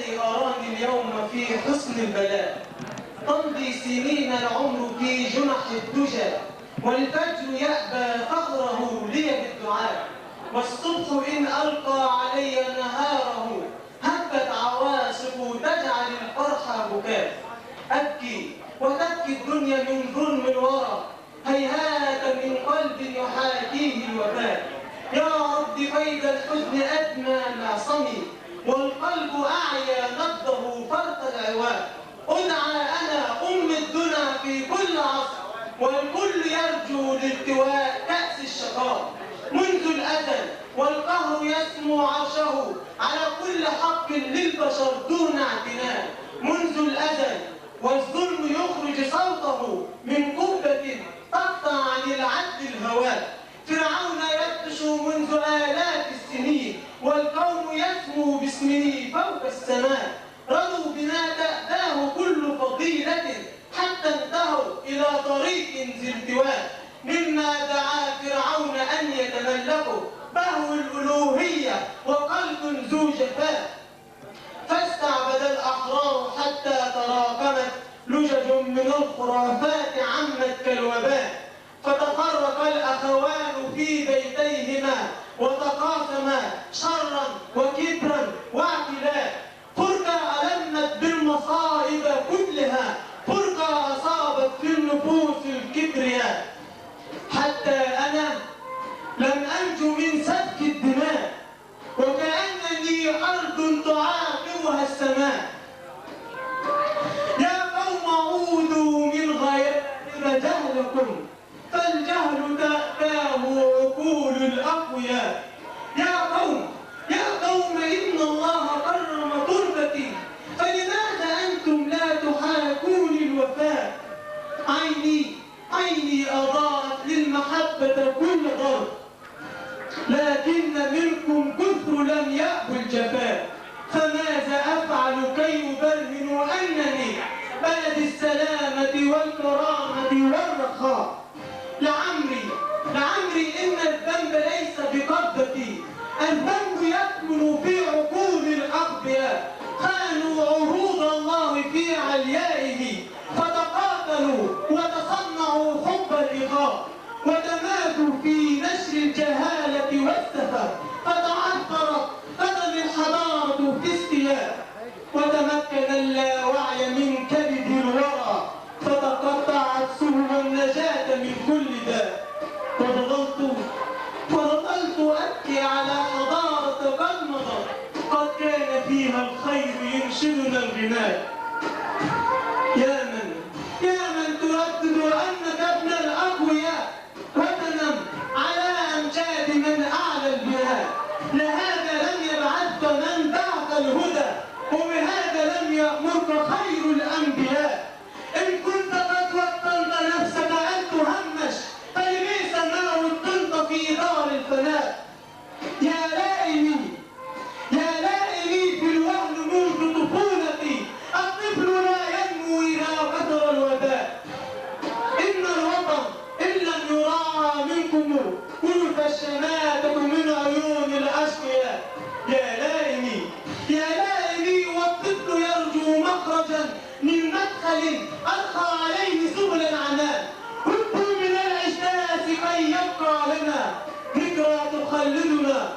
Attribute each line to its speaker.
Speaker 1: ليالي أراني اليوم في حسن البلاء، تمضي سنين العمر في جنح الدجى، والفجر يأبى ثغره لي بالدعاء، والصبح إن ألقى علي نهاره هبت عواصف تجعل الفرح بكاء. أبكي وتبكي الدنيا من ظلم الورى، هيهات من قلب يحاكيه الوفاء. يا رب بيد الحزن أدمى معصمي، والقلب أعيا نبضه فرط العواء. أدعى أنا أم الدنا في كل عصر، والكل يرجو لالتواء كأس الشقاء. منذ الأزل والقهر يسمو عرشه على كل حق للبشر دون اعتناء. منذ الأزل والظلم يخرج صوته من قبة تقطع عن العدل الهواء. فرعون يبطش منذ آلاف السنين، والقوم يسمو باسمه فوق السماء. رضوا بما تأباه كل فضيلة حتى انتهوا إلى طريق ذي التواء. مما دعا فرعون أن يتملكوا بهو الألوهية وقلب ذو جفاء. فاستعبد الأحرار حتى تراكمت لجج من الخرافات عمت كالوباء. فتفرق الأخوان في بيتيهما وتقاسما شرا وكبرا واعتلاء. فرقة ألمت بالمصائب كلها، فرقة أصابت في النفوس الكبرياء. حتى أنا لم أنجو من سفك الدماء، وكأنني أرض تعاقبها السماء. يا قوم عودوا من غير جهلكم، فالجهل تأباه عقول الأقوياء. يا قوم إن الله كرم تربتي، فلماذا أنتم لا تحاكون الوفاء؟ عيني أضاءت للمحبة كل ضرب، لكن منكم كثر لم يأبوا الجفاء. فماذا أفعل كي أبرهن أنني بلد السلامة والكرامة والرخاء؟ لعمري إن الذنب ليس بقبضتي، الذنب يكمن في عقول الأغبياء. خانوا عروض الله في عليائه، فتقاتلوا وتصنعوا حب الإخاء، وتمادوا في نشر الجهالة والسفة، فتعثرت قدم الحضارة في استياء. وتمكن اللاوعي من كبد الورى، فتقطعت سبل النجاة من كل داء. وظللت أبكي على حضارة قد مضت، قد كان فيها الخير ينشدنا الغناء. يا من تردد أنك ابن الأقوياء، وتنم على أمجاد من أعلى البناء. لهذا لم يبعثك من بعث الهدى، وبهذا لم يأمرك خير الأنبياء. إن كنت قد وطنت نفسك أن تهمش، فلبئس ما وطنت في دار الفناء. يا لائمي في الوهن منذ طفولتي، الطفل لا ينمو إذا كثر الوباء. إن الوطن إن لم يراعى منكم كلف الشماتة من عيون الأشقياء. يا لائمي والطفل يرجو مخرجا من مدخل ألقى عليه سبل العناء. هبوا من الأجداث كي يبقى لنا ذكرى تخلدنا